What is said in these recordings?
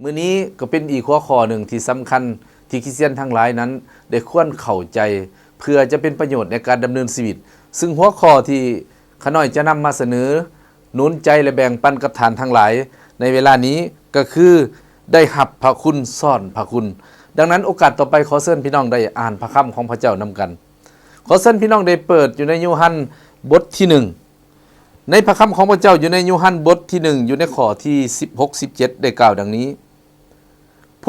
ມື້ນີ້ກໍເປັນອີກຫົວຂໍ້ໜຶ່ງທີ່ສຳຄັນ ທີ່ຄຣິສຕຽນທັງຫຼາຍນັ້ນໄດ້ຄວນເຂົ້າໃຈ ເພື່ອຈະເປັນປະໂຫຍດໃນການດຳເນີນຊີວິດ. ຊຶ່ງຫົວຂໍ້ທີ່ຂ້ານ້ອຍຈະນຳມາສະເໜີ ໜູນໃຈ ແລະ ແບ່ງປັນກັບທ່ານທັງຫຼາຍໃນເວລານີ້ ກໍຄື ໄດ້ຮັບພະຄຸນຊ້ອນພະຄຸນ. ດັ່ງນັ້ນ ໂອກາດຕໍ່ໄປ ຂໍເຊີນພີ່ນ້ອງໄດ້ອ່ານພະຄຳຂອງພະເຈົ້ານຳກັນ. ຂໍເຊີນພີ່ນ້ອງໄດ້ເປີດຢູ່ໃນໂຍຮັນບົດທີໜຶ່ງ. ໃນພະຄຳຂອງພະເຈົ້າຢູ່ໃນໂຍຮັນບົດທີໜຶ່ງ ຢູ່ໃນຂໍ້ທີສິບຫົກ ສິບເຈັດ ໄດ້ກ່າວດັ່ງນີ້: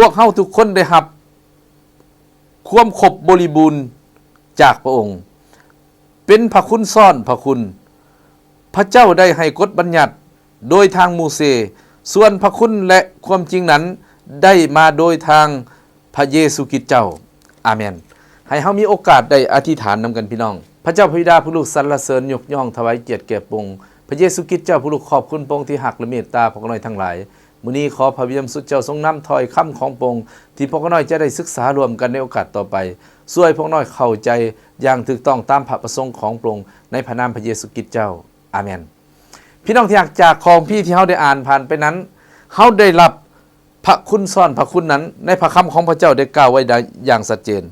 ພວກເຮົາທຸກຄົນໄດ້ຮັບຄວາມຄົບບໍລິບູນຈາກພະອົງ, ເປັນພະຄຸນຊ້ອນພະຄຸນ. ພະເຈົ້າໄດ້ໃຫ້ກົດບັນຍັດໂດຍທາງໂມເຊ, ສ່ວນພະຄຸນ ແລະ ຄວາມຈິງນັ້ນໄດ້ມາໂດຍທາງ ພະເຢຊູຄຣິດເຈົ້າ. ອາເມນ. ໃຫ້ເຮົາມີໂອກາດໄດ້ອະທິຖານນຳກັນ ພີ່ນ້ອງ. ພະເຈົ້າພະບິດາ ຜູ້ລູກສັນລະເສີນຍົກຍ້ອງຖວາຍກຽດແກ່ພະອົງ, ພະເຢຊູຄຣິດເຈົ້າ ຜູ້ລູກຂອບຄຸນພະອົງທີ່ຮັກ ແລະ ເມດຕາພວກຂ້ານ້ອຍທັງຫຼາຍ. ມື້ນີ້ຂໍພະວິນຍານບໍລິສຸດເຈົ້າຊົງນຳຖ້ອຍຄຳຂອງພະອົງ ທີ່ພວກຂ້ານ້ອຍຈະໄດ້ສຶກສາຮ່ວມກັນໃນໂອກາດຕໍ່ໄປ, ຊ່ວຍພວກຂ້ານ້ອຍເຂົ້າໃຈຢ່າງຖືກຕ້ອງຕາມພະປະສົງຂອງພະອົງ, ໃນພະນາມພະເຢຊູຄຣິດເຈົ້າ. ອາເມນ. ພີ່ນ້ອງທີ່ຮັກ, ຈາກຄຳພີທີ່ເຮົາໄດ້ອ່ານຜ່ານໄປນັ້ນ, ເຮົາໄດ້ຮັບ ພະຄຸນຊ້ອນພະຄຸນນັ້ນ ໃນພະຄຳຂອງພະເຈົ້າໄດ້ກ່າວໄວ້ໄດ້ຢ່າງຊັດເຈນ.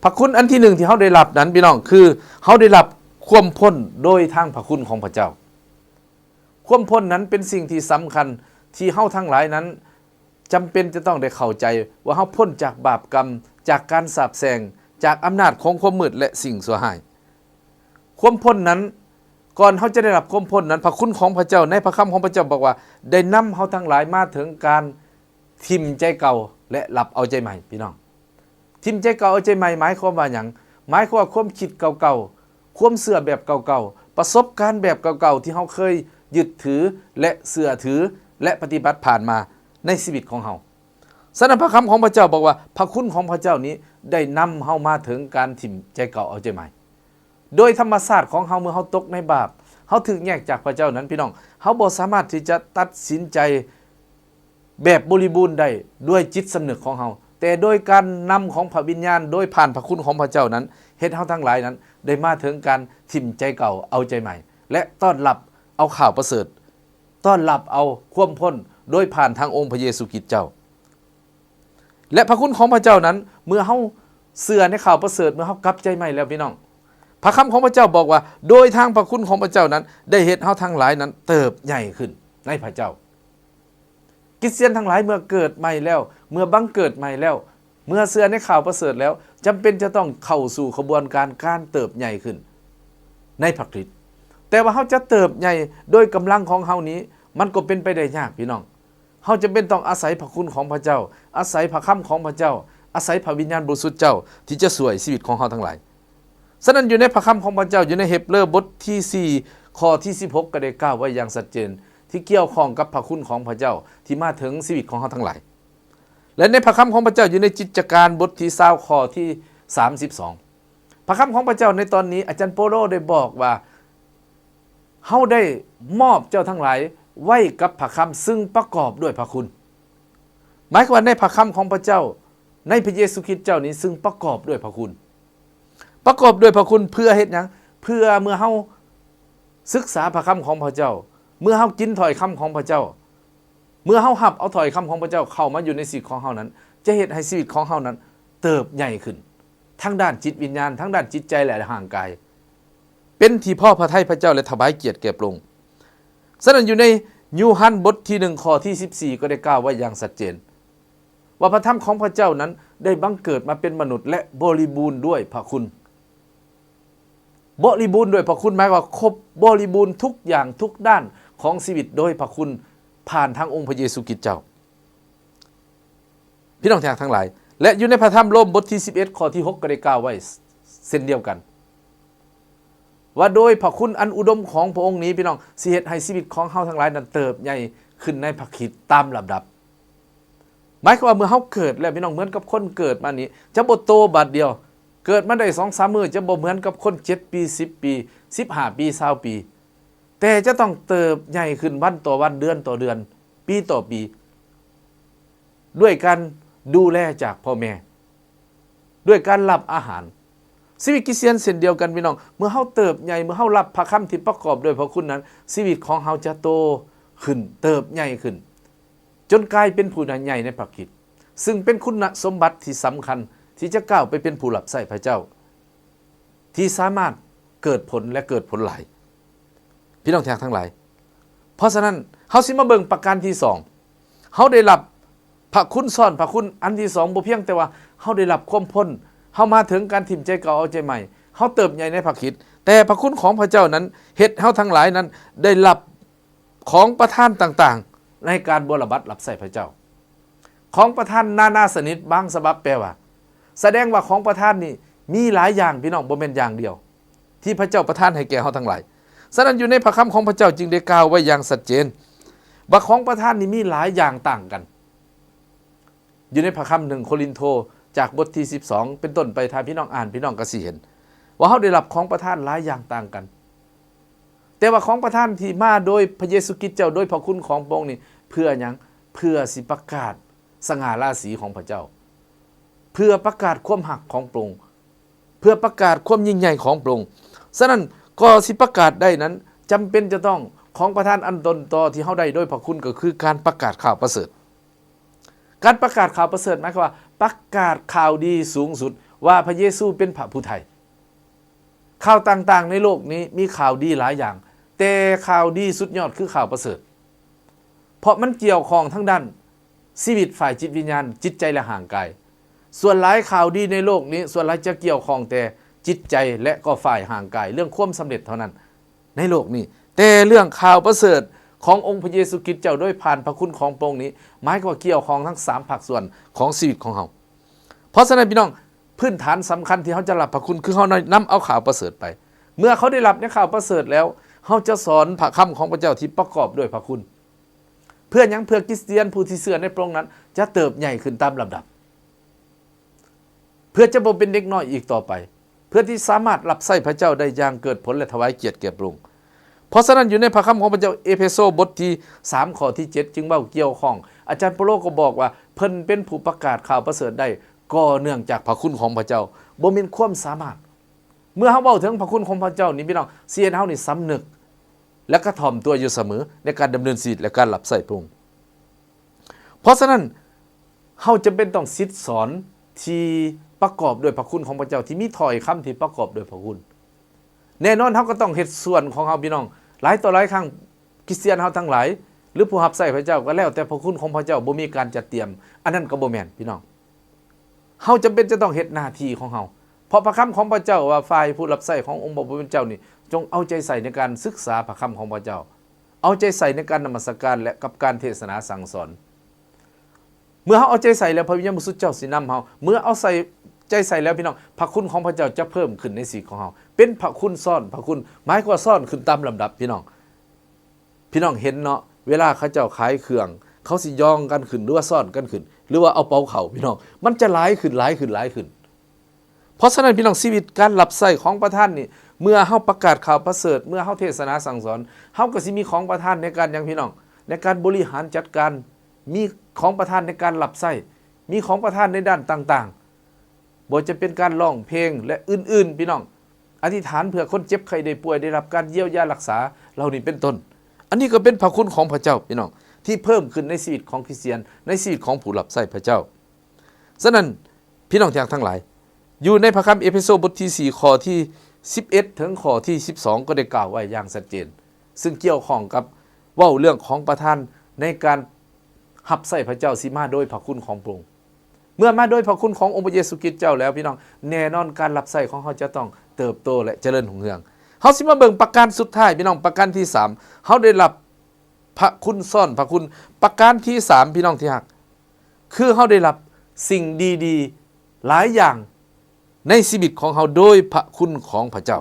ພະຄຸນອັນທີໜຶ່ງທີ່ເຮົາໄດ້ຮັບນັ້ນ ພີ່ນ້ອງ, ຄືເຮົາໄດ້ຮັບຄວາມພົ້ນໂດຍທາງພະຄຸນຂອງພະເຈົ້າ. ຄວາມພົ້ນນັ້ນເປັນສິ່ງທີ່ສຳຄັນ ທີ່ເຮົາທັງຫຼາຍນັ້ນຈຳເປັນຈະຕ້ອງໄດ້ເຂົ້າໃຈ ວ່າເຮົາພົ້ນຈາກບາບກຳ, ຈາກການສາບແຊ່ງ, ຈາກອຳນາດຂອງຄວາມມືດ ແລະ ສິ່ງຊົ່ວຮ້າຍ. ຄວາມພົ້ນນັ້ນ, ກ່ອນເຮົາຈະໄດ້ຮັບຄວາມພົ້ນນັ້ນ, ພະຄຸນຂອງພະເຈົ້າ ໃນພະຄຳຂອງພະເຈົ້າບອກວ່າ ໄດ້ນຳເຮົາທັງຫຼາຍມາເຖິງການຖິ້ມໃຈເກົ່າ ແລະ ຮັບເອົາໃຈໃໝ່. ພີ່ນ້ອງ, ຖິ້ມໃຈເກົ່າເອົາໃຈໃໝ່ ໝາຍຄວາມວ່າຫຍັງ? ໝາຍຄວາມວ່າຄວາມຄິດເກົ່າໆ, ຄວາມເຊື່ອແບບເກົ່າໆ, ປະສົບການແບບເກົ່າໆ ທີ່ເຮົາເຄີຍຍຶດຖື ແລະ ເຊື່ອຖື ແລະ ປະຕິບັດຜ່ານມາໃນຊີວິດຂອງເຮົາ. ສະນັ້ນ ພະຄຳຂອງພະເຈົ້າບອກວ່າ ພະຄຸນຂອງພະເຈົ້ານີ້ໄດ້ນຳເຮົາມາເຖິງການຖິ້ມໃຈເກົ່າເອົາໃຈໃໝ່. ໂດຍທຳມະຊາດຂອງເຮົາ ເມື່ອເຮົາຕົກໃນບາບ, ເຮົາຖືກແຍກຈາກພະເຈົ້ານັ້ນ ພີ່ນ້ອງ, ເຮົາບໍ່ສາມາດທີ່ຈະຕັດສິນໃຈແບບບໍລິບູນໄດ້ດ້ວຍຈິດສຳນຶກຂອງເຮົາ, ແຕ່ໂດຍການນຳຂອງພະວິນຍານ, ໂດຍຜ່ານພະຄຸນຂອງພະເຈົ້ານັ້ນ ເຮັດເຮົາທັງຫຼາຍນັ້ນໄດ້ມາເຖິງການຖິ້ມໃຈເກົ່າເອົາໃຈໃໝ່ ແລະ ຕ້ອນຮັບເອົາຂ່າວປະເສີດ. ຕ້ອນຮັບເອົາຄວາມພົ້ນໂດຍຜ່ານທາງອົງພະເຢຊູຄຣິດເຈົ້າ ແລະ ພະຄຸນຂອງພະເຈົ້ານັ້ນ, ເມື່ອເຮົາເຊື່ອໃນຂ່າວປະເສີດ, ເມື່ອເຮົາກັບໃຈໃໝ່ແລ້ວ ພີ່ນ້ອງ, ພະຄຳຂອງພະເຈົ້າບອກວ່າ ໂດຍທາງພະຄຸນຂອງພະເຈົ້ານັ້ນ ໄດ້ເຮັດເຮົາທັງຫຼາຍນັ້ນເຕີບໃຫຍ່ຂຶ້ນໃນພະເຈົ້າ. ຄຣິສຕຽນທັງຫຼາຍ ເມື່ອເກີດໃໝ່ແລ້ວ, ເມື່ອບັງເກີດໃໝ່ແລ້ວ, ເມື່ອເຊື່ອໃນຂ່າວປະເສີດແລ້ວ, ຈຳເປັນຈະຕ້ອງເຂົ້າສູ່ຂະບວນການ ການເຕີບໃຫຍ່ຂຶ້ນໃນພະຄຣິດ. ແຕ່ວ່າເຮົາຈະເຕີບໃຫຍ່ໂດຍກຳລັງຂອງເຮົານີ້ ມັນກໍເປັນໄປໄດ້ຍາກ ພີ່ນ້ອງ. ເຮົາຈຳເປັນຕ້ອງອາໄສພະຄຸນຂອງພະເຈົ້າ, ອາໄສພະຄຳຂອງພະເຈົ້າ, ອາໄສພະວິນຍານບໍລິສຸດເຈົ້າ ທີ່ຈະຊ່ວຍຊີວິດຂອງເຮົາທັງຫຼາຍ. ສະນັ້ນ ຢູ່ໃນພະຄຳຂອງພະເຈົ້າ ຢູ່ໃນເຮັບເລີບົດທີສີ່ ຂໍ້ທີສິບຫົກ ກໍໄດ້ກ່າວໄວ້ຢ່າງຊັດເຈນ ທີ່ກ່ຽວຂ້ອງກັບພະຄຸນຂອງພະເຈົ້າ ທີ່ມາເຖິງຊີວິດຂອງເຮົາທັງຫຼາຍ. ແລະ ໃນພະຄຳຂອງພະເຈົ້າ ຢູ່ໃນກິດຈະການບົດທີຊາວ ຂໍ້ທີສາມສິບສອງ ພະຄຳຂອງພະເຈົ້າໃນຕອນນີ້ ອາຈານໂປໂລໄດ້ບອກວ່າ ເຮົາໄດ້ມອບເຈົ້າທັງຫຼາຍໄວ້ກັບພະຄຳ ຊຶ່ງປະກອບດ້ວຍພະຄຸນ. ໝາຍຄວາມວ່າໃນພະຄຳຂອງພະເຈົ້າ, ໃນພະເຢຊູຄຣິດເຈົ້ານີ້ ຊຶ່ງປະກອບດ້ວຍພະຄຸນ. ປະກອບດ້ວຍພະຄຸນເພື່ອເຮັດຫຍັງ? ເພື່ອເມື່ອເຮົາສຶກສາພະຄຳຂອງພະເຈົ້າ, ເມື່ອເຮົາກິນຖ້ອຍຄຳຂອງພະເຈົ້າ, ເມື່ອເຮົາຮັບເອົາຖ້ອຍຄຳຂອງພະເຈົ້າເຂົ້າມາຢູ່ໃນຊີວິດຂອງເຮົານັ້ນ, ຈະເຮັດໃຫ້ຊີວິດຂອງເຮົານັ້ນເຕີບໃຫຍ່ຂຶ້ນ ທາງດ້ານຈິດວິນຍານ, ທາງດ້ານຈິດໃຈ ແລະ ຮ່າງກາຍ, ເປັນທີ່ພໍພະໄທພະເຈົ້າ ແລະ ຖວາຍກຽດແກ່ພະອົງ. ສະນັ້ນ ຢູ່ໃນໂຍຮັນບົດທີໜຶ່ງ ຂໍ້ທີສິບສີ່ ກໍໄດ້ກ່າວໄວ້ຢ່າງຊັດເຈນ ວ່າພະທຳຂອງພະເຈົ້ານັ້ນໄດ້ບັງເກີດມາເປັນມະນຸດ ແລະ ບໍລິບູນດ້ວຍພະຄຸນ. ບໍລິບູນດ້ວຍພະຄຸນ ໝາຍວ່າຄົບບໍລິບູນທຸກຢ່າງທຸກດ້ານຂອງຊີວິດໂດຍພະຄຸນ ຜ່ານທາງອົງພະເຢຊູຄຣິດເຈົ້າ. ພີ່ນ້ອງທີ່ຮັກທັງຫຼາຍ, ແລະ ຢູ່ໃນພະທຳໂລມບົດທີສິບເອັດ ຂໍ້ທີຫົກ ກໍໄດ້ກ່າວໄວ້ເຊັ່ນດຽວກັນ ວ່າໂດຍພະຄຸນອັນອຸດົມຂອງພະອົງນີ້, ພີ່ນ້ອງ, ຊິເຮັດໃຫ້ຊີວິດຂອງເຮົາທັງຫຼາຍນັ້ນເຕີບໃຫຍ່ຂຶ້ນໃນພະຄຣິດຕາມລຳດັບ. ໝາຍຄວາມວ່າເມື່ອເຮົາເກີດແລ້ວ, ພີ່ນ້ອງ, ເໝືອນກັບຄົນເກີດມານີ້ ຈະບໍ່ໂຕບາດດຽວ. ເກີດມາໄດ້ສອງສາມມື້ ຈະບໍ່ເໝືອນກັບຄົນເຈັດປີ, ສິບປີ, ສິບຫ້າປີ, ຊາວປີ, ແຕ່ຈະຕ້ອງເຕີບໃຫຍ່ຂຶ້ນວັນຕໍ່ວັນ, ເດືອນຕໍ່ເດືອນ, ປີຕໍ່ປີ ດ້ວຍການດູແລຈາກພໍ່ແມ່, ດ້ວຍການຮັບອາຫານ. ຊີວິດຄຣິສຕຽນເຊັ່ນດຽວກັນ, ພີ່ນ້ອງ, ເມື່ອເຮົາເຕີບໃຫຍ່, ເມື່ອເຮົາຮັບພະຄຳທີ່ປະກອບດ້ວຍພະຄຸນນັ້ນ, ຊີວິດຂອງເຮົາຈະໂຕຂຶ້ນ, ເຕີບໃຫຍ່ຂຶ້ນ. ຈົນກາຍເປັນຜູ້ໃຫຍ່ໃນພະຄຣິດ, ຊຶ່ງເປັນຄຸນນະສົມບັດທີ່ສຳຄັນທີ່ຈະກ້າວໄປເປັນຜູ້ຮັບໃຊ້ພະເຈົ້າ ທີ່ສາມາດເກີດຜົນ ແລະ ເກີດຜົນຫຼາຍ. ພີ່ນ້ອງທີ່ຮັກທັງຫຼາຍ, ເພາະສະນັ້ນ ເຮົາຊິມາເບິ່ງປະການທີສອງ. ເຮົາໄດ້ຮັບພະຄຸນຊ້ອນພະຄຸນອັນທີສອງ, ບໍ່ພຽງແຕ່ວ່າເຮົາໄດ້ຮັບຄວາມພົ້ນ, ເຮົາມາເຖິງການຖິ້ມໃຈເກົ່າເອົາໃຈໃໝ່, ເຮົາເຕີບໃຫຍ່ໃນພະຄຣິດ, ແຕ່ພະຄຸນຂອງພະເຈົ້ານັ້ນເຮັດເຮົາທັງຫຼາຍນັ້ນໄດ້ຮັບ ຂອງປະທານຕ່າງໆ ໃນການບົວລະບັດຮັບໃຊ້ພະເຈົ້າ. ຂອງປະທານນານາຊະນິດ, ບາງສະບັບແປວ່າ ສະແດງວ່າຂອງປະທານນີ້ມີຫຼາຍຢ່າງ, ພີ່ນ້ອງ, ບໍ່ແມ່ນຢ່າງດຽວ ທີ່ພະເຈົ້າປະທານໃຫ້ແກ່ເຮົາທັງຫຼາຍ. ສະນັ້ນ ຢູ່ໃນພະຄຳຂອງພະເຈົ້າຈຶ່ງໄດ້ກ່າວໄວ້ຢ່າງຊັດເຈນ ວ່າຂອງປະທານນີ້ມີຫຼາຍຢ່າງຕ່າງກັນ. ຢູ່ໃນພະຄຳໜຶ່ງໂຄລິນໂທ ຈາກບົດທີສິບສອງເປັນຕົ້ນໄປ, ຖ້າພີ່ນ້ອງອ່ານ, ພີ່ນ້ອງກໍຊິເຫັນວ່າເຮົາໄດ້ຮັບຂອງປະທານຫຼາຍຢ່າງຕ່າງກັນ. ແຕ່ວ່າຂອງປະທານທີ່ມາໂດຍພະເຢຊູຄຣິດເຈົ້າ, ໂດຍພະຄຸນຂອງພະອົງນີ້ ເພື່ອຫຍັງ? ເພື່ອຊິປະກາດສະຫງ່າລາສີຂອງພະເຈົ້າ, ເພື່ອປະກາດຄວາມຮັກຂອງພະອົງ, ເພື່ອປະກາດຄວາມຍິ່ງໃຫຍ່ຂອງພະອົງ. ສະນັ້ນ ກໍຊິປະກາດໄດ້ນັ້ນ ຈຳເປັນຈະຕ້ອງ, ຂອງປະທານອັນຕົ້ນຕໍທີ່ເຮົາໄດ້ໂດຍພະຄຸນ ກໍຄືການປະກາດຂ່າວປະເສີດ. ການປະກາດຂ່າວປະເສີດ ໝາຍຄວາມວ່າປະກາດຂ່າວດີສູງສຸດວ່າພະເຢຊູເປັນພະຜູ້ໄຖ່. ຂ່າວຕ່າງໆໃນໂລກນີ້ມີຂ່າວດີຫຼາຍຢ່າງ, ແຕ່ຂ່າວດີສຸດຍອດຄືຂ່າວປະເສີດ, ເພາະມັນກ່ຽວຂ້ອງທາງດ້ານຊີວິດຝ່າຍຈິດວິນຍານ, ຈິດໃຈ ແລະ ຮ່າງກາຍ. ສ່ວນຫຼາຍຂ່າວດີໃນໂລກນີ້ ສ່ວນຫຼາຍຈະກ່ຽວຂ້ອງແຕ່ຈິດໃຈ ແລະ ກໍຝ່າຍຮ່າງກາຍ, ເລື່ອງຄວາມສຳເລັດເທົ່ານັ້ນ. ໃນໂລກນີ້, ແຕ່ເລື່ອງຂ່າວປະເສີດຂອງອົງພະເຢຊູຄຣິດເຈົ້າໂດຍຜ່ານພະຄຸນຂອງພະອົງນີ້ ໝາຍຄວາມວ່າກ່ຽວຂ້ອງທັງສາມພາກສ່ວນຂອງຊີວິດຂອງເຮົາ. ເພາະສະນັ້ນ ພີ່ນ້ອງ, ພື້ນຖານສຳຄັນທີ່ເຮົາຈະຮັບພະຄຸນ ຄືເຮົາໄດ້ນຳເອົາຂ່າວປະເສີດໄປ. ເມື່ອເຂົາໄດ້ຮັບໃນຂ່າວປະເສີດແລ້ວ, ເຮົາຈະສອນພະຄຳຂອງພະເຈົ້າທີ່ປະກອບດ້ວຍພະຄຸນ. ເພື່ອຫຍັງ? ເພື່ອຄຣິສຕຽນຜູ້ທີ່ເຊື່ອໃນພະອົງນັ້ນ ຈະເຕີບໃຫຍ່ຂຶ້ນຕາມລຳດັບ. ເພື່ອຈະບໍ່ເປັນເດັກນ້ອຍອີກຕໍ່ໄປ, ເພື່ອທີ່ສາມາດຮັບໃຊ້ພະເຈົ້າໄດ້ຢ່າງເກີດຜົນ ແລະ ຖວາຍກຽດແກ່ພະອົງ. ເພາະສະນັ້ນ ຢູ່ໃນພະຄຳຂອງພະເຈົ້າ ເອເຟໂຊບົດທີສາມ ຂໍ້ທີເຈັດ ຈຶ່ງເວົ້າກ່ຽວຂ້ອງ, ອາຈານເປາໂລກໍບອກວ່າ ເພິ່ນເປັນຜູ້ປະກາດຂ່າວປະເສີດໄດ້ ກໍເນື່ອງຈາກພະຄຸນຂອງພະເຈົ້າ, ບໍ່ແມ່ນຄວາມສາມາດ. ເມື່ອເຮົາເວົ້າເຖິງພະຄຸນຂອງພະເຈົ້ານີ້ ພີ່ນ້ອງ, ຊິເຮັດໃຫ້ເຮົານີ້ສຳນຶກ ແລະ ກະຖ່ອມຕົວຢູ່ສະເໝີໃນການດຳເນີນຊີວິດ ແລະ ການຮັບໃຊ້ພະອົງ. ເພາະສະນັ້ນ ເຮົາຈຳເປັນຕ້ອງສິດສອນທີ່ປະກອບດ້ວຍພະຄຸນຂອງພະເຈົ້າ, ທີ່ມີຖ້ອຍຄຳທີ່ປະກອບດ້ວຍພະຄຸນ. ແນ່ນອນ ເຮົາກໍຕ້ອງເຮັດສ່ວນຂອງເຮົາ, ພີ່ນ້ອງ. ຫຼາຍຕໍ່ຫຼາຍຄັ້ງ ຄຣິສຕຽນເຮົາທັງຫຼາຍ ຫຼື ຜູ້ຮັບໃຊ້ພະເຈົ້າ ກໍແລ້ວແຕ່ພະຄຸນຂອງພະເຈົ້າ ບໍ່ມີການຈັດຕຽມ, ອັນນັ້ນກໍບໍ່ແມ່ນ, ພີ່ນ້ອງ. ເຮົາຈຳເປັນຈະຕ້ອງເຮັດໜ້າທີ່ຂອງເຮົາ, ເພາະພະຄຳຂອງພະເຈົ້າວ່າ ຝ່າຍຜູ້ຮັບໃຊ້ຂອງອົງພະຜູ້ເປັນເຈົ້ານີ້ ຈົ່ງເອົາໃຈໃສ່ໃນການສຶກສາພະຄຳຂອງພະເຈົ້າ, ເອົາໃຈໃສ່ໃນການນະມັດສະການ ແລະ ກັບການເທດສະໜາສັ່ງສອນ. ເມື່ອເຮົາເອົາໃຈໃສ່ແລ້ວ ພະວິນຍານບໍລິສຸດເຈົ້າຊິນຳເຮົາ. ເມື່ອເອົາໃສ່ ໃຈໃສ່ແລ້ວ ພີ່ນ້ອງ, ພະຄຸນຂອງພະເຈົ້າຈະເພີ່ມຂຶ້ນໃນຊີວິດຂອງເຮົາ, ເປັນພະຄຸນຊ້ອນພະຄຸນ, ໝາຍຄວາມວ່າຊ້ອນຂຶ້ນຕາມລຳດັບ, ພີ່ນ້ອງ. ພີ່ນ້ອງເຫັນເນາະ, ເວລາເຂົາເຈົ້າຂາຍເຄື່ອງ, ເຂົາຊິຢ່ອງກັນຂຶ້ນ ຫຼືວ່າຊ້ອນກັນຂຶ້ນ ຫຼືວ່າເອົາເປົາເຂົ້າ, ພີ່ນ້ອງ, ມັນຈະຫຼາຍຂຶ້ນ, ຫຼາຍຂຶ້ນ, ຫຼາຍຂຶ້ນ. ເພາະສະນັ້ນ ພີ່ນ້ອງ, ຊີວິດການຮັບໃຊ້ຂອງປະທານນີ້, ເມື່ອເຮົາປະກາດຂ່າວປະເສີດ, ເມື່ອເຮົາເທດສະໜາສັ່ງສອນ, ເຮົາກໍຊິມີຂອງປະທານໃນການຫຍັງ, ພີ່ນ້ອງ? ໃນການບໍລິຫານຈັດການ, ມີຂອງປະທານໃນການຮັບໃຊ້, ມີຂອງປະທານໃນດ້ານຕ່າງໆ. ບໍ່ວ່າຈະເປັນການຮ້ອງເພງ ແລະ ອື່ນໆ, ພີ່ນ້ອງ. ອະທິຖານເພື່ອຄົນເຈັບໄຂ້ໄດ້ປ່ວຍ ໄດ້ຮັບການຢ້ຽວຢາຮັກສາ ເຫຼົ່ານີ້ເປັນຕົ້ນ. ອັນນີ້ກໍເປັນພະຄຸນຂອງພະເຈົ້າ, ພີ່ນ້ອງ, ທີ່ເພີ່ມຂຶ້ນໃນຊີວິດຂອງຄຣິສຕຽນ, ໃນຊີວິດຂອງຜູ້ຮັບໃຊ້ພະເຈົ້າ. ສະນັ້ນ ພີ່ນ້ອງທີ່ຮັກທັງຫຼາຍ, ຢູ່ໃນພະຄຳເອເຟໂຊບົດທີສີ່ ຂໍ້ທີສິບເອັດ ເຖິງຂໍ້ທີສິບສອງ ກໍໄດ້ກ່າວໄວ້ຢ່າງຊັດເຈນ, ຊຶ່ງກ່ຽວຂ້ອງກັບເວົ້າເລື່ອງຂອງປະທານໃນການຮັບໃຊ້ພະເຈົ້າ ຊິມາໂດຍພະຄຸນຂອງພະອົງ. ເມື່ອມາໂດຍພະຄຸນຂອງອົງພະເຢຊູຄຣິດເຈົ້າແລ້ວ, ພີ່ນ້ອງ, ແນ່ນອນການຮັບໃຊ້ຂອງເຮົາຈະຕ້ອງເຕີບໂຕ ແລະ ຈະເລີນຮຸ່ງເຮືອງ. ເຮົາຊິມາເບິ່ງປະການສຸດທ້າຍ, ພີ່ນ້ອງ, ປະການທີສາມ, ເຮົາໄດ້ຮັບພະຄຸນຊ້ອນພະຄຸນ. ປະການທີສາມ, ພີ່ນ້ອງທີ່ຮັກ, ຄືເຮົາໄດ້ຮັບສິ່ງດີໆຫຼາຍຢ່າງໃນຊີວິດຂອງເຮົາໂດຍພະຄຸນຂອງພະເຈົ້າ.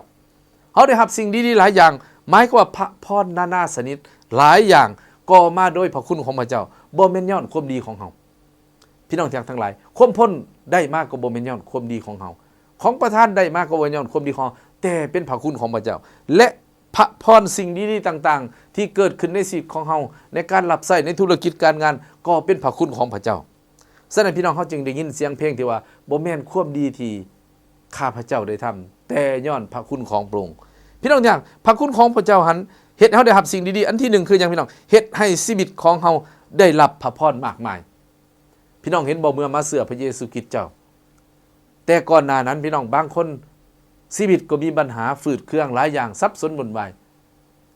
ເຮົາໄດ້ຮັບສິ່ງດີໆຫຼາຍຢ່າງ, ໝາຍຄວາມວ່າພະພອນນານາຊະນິດຫຼາຍຢ່າງກໍມາໂດຍພະຄຸນຂອງພະເຈົ້າ, ບໍ່ແມ່ນຍ້ອນຄວາມດີຂອງເຮົາ. ພີ່ນ້ອງທີ່ຮັກທັງຫຼາຍ, ຄວາມພົ້ນໄດ້ມາກໍບໍ່ແມ່ນຍ້ອນຄວາມດີຂອງເຮົາ, ຂອງປະທານໄດ້ມາກໍບໍ່ແມ່ນຍ້ອນຄວາມດີຂອງເຮົາ, ແຕ່ເປັນພະຄຸນຂອງພະເຈົ້າ ແລະ ພະພອນສິ່ງດີໆຕ່າງໆທີ່ເກີດຂຶ້ນໃນຊີວິດຂອງເຮົາ, ໃນການຮັບໃຊ້, ໃນທຸລະກິດການງານ, ກໍເປັນພະຄຸນຂອງພະເຈົ້າ. ສະນັ້ນ ພີ່ນ້ອງ, ເຮົາຈຶ່ງໄດ້ຍິນສຽງເພງທີ່ວ່າ ບໍ່ແມ່ນຄວາມດີທີ່ຂ້າພະເຈົ້າໄດ້ທຳ, ແຕ່ຍ້ອນພະຄຸນຂອງພະອົງ. ພີ່ນ້ອງທີ່ຮັກ, ພະຄຸນຂອງພະເຈົ້າຫັ້ນ ເຮັດໃຫ້ເຮົາໄດ້ຮັບສິ່ງດີໆ. ອັນທີໜຶ່ງຄືຫຍັງ, ພີ່ນ້ອງ? ເຮັດໃຫ້ຊີວິດຂອງເຮົາ ໄດ້ຮັບພະພອນມາກມາຍ. ພີ່ນ້ອງເຫັນບໍ່ ເມື່ອມາເຊື່ອພະເຢຊູຄຣິດເຈົ້າ, ແຕ່ກ່ອນໜ້ານັ້ນ ພີ່ນ້ອງ, ບາງຄົນຊີວິດກໍມີບັນຫາຝືດເຄືອງຫຼາຍຢ່າງ, ສັບສົນວຸ່ນວາຍ,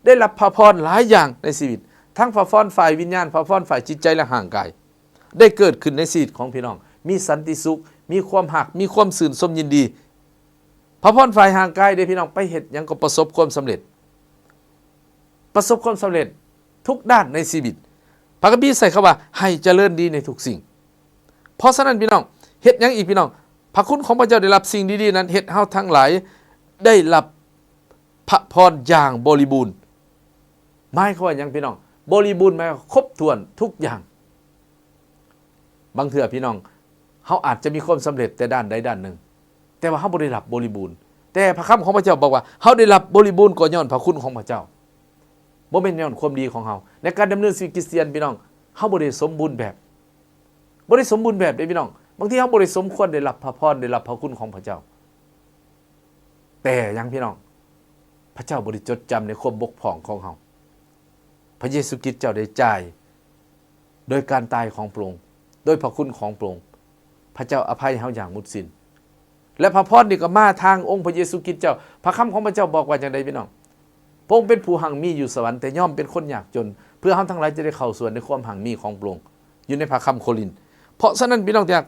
ໄດ້ຮັບພະພອນຫຼາຍຢ່າງໃນຊີວິດ, ທັງພະພອນຝ່າຍວິນຍານ, ພະພອນຝ່າຍຈິດໃຈ ແລະ ຮ່າງກາຍ ໄດ້ເກີດຂຶ້ນໃນຊີວິດຂອງພີ່ນ້ອງ, ມີສັນຕິສຸກ, ມີຄວາມຮັກ, ມີຄວາມຊື່ນຊົມຍິນດີ. ພະພອນຝ່າຍຮ່າງກາຍເດ້ ພີ່ນ້ອງ, ໄປເຮັດຫຍັງກໍປະສົບຄວາມສຳເລັດ, ປະສົບຄວາມສຳເລັດທຸກດ້ານໃນຊີວິດ. ພະຄຳພີໃຊ້ຄຳວ່າ ໃຫ້ຈະເລີນດີໃນທຸກສິ່ງ. ເພາະສະນັ້ນ ພີ່ນ້ອງ, ເຮັດຫຍັງອີກ ພີ່ນ້ອງ? ພະຄຸນຂອງພະເຈົ້າໄດ້ຮັບສິ່ງດີໆນັ້ນ ເຮັດເຮົາທັງຫຼາຍໄດ້ຮັບພະພອນຢ່າງບໍລິບູນ. ໝາຍຄວາມວ່າຫຍັງ ພີ່ນ້ອງ? ບໍລິບູນໝາຍວ່າຄົບຖ້ວນທຸກຢ່າງ. ບາງເທື່ອ ພີ່ນ້ອງ, ເຮົາອາດຈະມີຄວາມສຳເລັດແຕ່ດ້ານໃດດ້ານໜຶ່ງ, ແຕ່ວ່າເຮົາບໍ່ໄດ້ຮັບບໍລິບູນ. ແຕ່ພະຄຳຂອງພະເຈົ້າບອກວ່າ ເຮົາໄດ້ຮັບບໍລິບູນກໍຍ້ອນພະຄຸນຂອງພະເຈົ້າ, ບໍ່ແມ່ນຍ້ອນຄວາມດີຂອງເຮົາ. ໃນການດຳເນີນຊີວິດຄຣິສຕຽນ ພີ່ນ້ອງ, ເຮົາບໍ່ໄດ້ສົມບູນແບບ, ບໍ່ໄດ້ສົມບູນແບບເດ້ ພີ່ນ້ອງ. ບາງທີເຮົາບໍ່ໄດ້ສົມຄວນໄດ້ຮັບພະພອນ, ໄດ້ຮັບພະຄຸນຂອງພະເຈົ້າ. ແຕ່ຫຍັງ ພີ່ນ້ອງ? ພະເຈົ້າບໍ່ໄດ້ຈົດຈຳໃນຄວາມບົກຜ່ອງຂອງເຮົາ. ພະເຢຊູຄຣິດເຈົ້າໄດ້ຈ່າຍໂດຍການຕາຍຂອງພະອົງ, ໂດຍພະຄຸນຂອງພະອົງ. ພະເຈົ້າອະໄພເຮົາຢ່າງໝົດສິ້ນ. ແລະ ພະພອນນີ້ກໍມາທາງອົງພະເຢຊູຄຣິດເຈົ້າ. ພະຄຳຂອງພະເຈົ້າບອກວ່າຈັ່ງໃດ ພີ່ນ້ອງ? ພະອົງເປັນຜູ້ຮັ່ງມີຢູ່ສະຫວັນ, ແຕ່ຍອມເປັນຄົນຍາກຈົນ, ເພື່ອເຮົາທັງຫຼາຍຈະໄດ້ເຂົ້າສ່ວນໃນຄວາມຮັ່ງມີຂອງພະອົງ, ຢູ່ໃນພະຄຳໂຄລິນ. ເພາະສະນັ້ນ ພີ່ນ້ອງທີ່ຮັກ,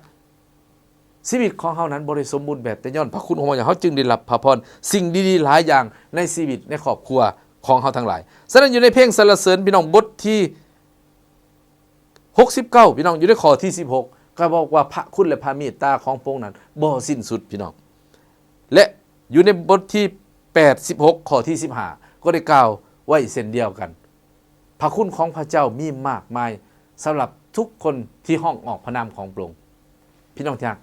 ຊີວິດຂອງເຮົານັ້ນບໍ່ໄດ້ສົມບູນແບບ, ແຕ່ຍ້ອນພະຄຸນຂອງພະເຈົ້າ ເຮົາຈຶ່ງໄດ້ຮັບພະພອນສິ່ງດີໆຫຼາຍຢ່າງໃນຊີວິດ, ໃນຄອບຄົວຂອງເຮົາທັງຫຼາຍ. ສະນັ້ນ ຢູ່ໃນເພງສັນລະເສີນ ພີ່ນ້ອງ, ບົດທີຫົກສິບເກົ້າ ພີ່ນ້ອງ, ຢູ່ໃນຂໍ້ທີສິບຫົກ ກໍບອກວ່າ ພະຄຸນ ແລະ ພະເມດຕາຂອງພະອົງນັ້ນບໍ່ສິ້ນສຸດ ພີ່ນ້ອງ. ແລະ ຢູ່ໃນບົດທີແປດສິບຫົກ ຂໍ້ທີສິບຫ້າ ກໍໄດ້ກ່າວໄວ້ເຊັ່ນດຽວກັນ. ພະຄຸນຂອງພະເຈົ້າມີມາກມາຍສຳລັບທຸກຄົນທີ່ຮ້ອງອອກພະນາມຂອງພະອົງ. ພີ່ນ້ອງທີ່ຮັກ,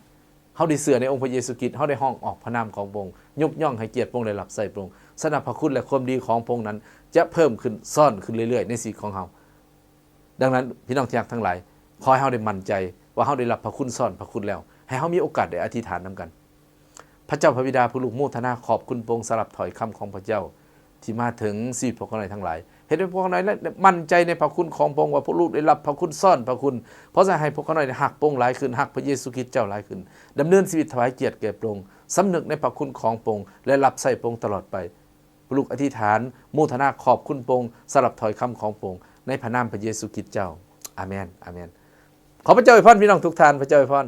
ເຮົາໄດ້ເຊື່ອໃນອົງພະເຢຊູຄຣິດ, ເຮົາໄດ້ຮ້ອງອອກພະນາມຂອງພະອົງ, ຍົກຍ້ອງໃຫ້ກຽດພະອົງ ແລະ ຮັບໃຊ້ພະອົງ. ສະນັ້ນ ພະຄຸນ ແລະ ຄວາມດີຂອງພະອົງນັ້ນຈະເພີ່ມຂຶ້ນຊ້ອນຂຶ້ນເລື້ອຍໆໃນຊີວິດຂອງເຮົາ. ດັ່ງນັ້ນ ພີ່ນ້ອງທີ່ຮັກທັງຫຼາຍ, ຂໍໃຫ້ເຮົາໄດ້ໝັ້ນໃຈວ່າເຮົາໄດ້ຮັບພະຄຸນຊ້ອນພະຄຸນແລ້ວ, ໃຫ້ເຮົາມີໂອກາດໄດ້ອະທິຖານນຳກັນ. ພະເຈົ້າພະບິດາ, ພວກລູກໂມທະນາຂອບຄຸນພະອົງສຳລັບຖ້ອຍຄຳຂອງພະເຈົ້າທີ່ມາເຖິງຊີວິດພວກຂ້ານ້ອຍທັງຫຼາຍ. ເຮັດໃຫ້ພວກຂ້ານ້ອຍໄດ້ໝັ້ນໃຈໃນພະຄຸນຂອງພະອົງ, ວ່າພວກລູກໄດ້ຮັບພະຄຸນຊ້ອນພະຄຸນ. ເພາະສະນັ້ນ ໃຫ້ພວກຂ້ານ້ອຍໄດ້ຮັກພະອົງຫຼາຍຂຶ້ນ, ຮັກພະເຢຊູຄຣິດເຈົ້າຫຼາຍຂຶ້ນ, ດຳເນີນຊີວິດຖວາຍກຽດແກ່ພະອົງ, ສຳນຶກໃນພະຄຸນຂອງພະອົງ ແລະ ຮັບໃຊ້ພະອົງຕະຫຼອດໄປ. ພວກລູກອະທິຖານໂມທະນາຂອບຄຸນພະອົງສຳລັບຖ້ອຍຄຳຂອງພະອົງ, ໃນພະນາມພະເຢຊູຄຣິດເຈົ້າ. ອາເມນ, ອາເມນ. ຂໍພະເຈົ້າອວຍພອນພີ່ນ້ອງທຸກທ່ານ, ພະເຈົ້າອວຍພອນ.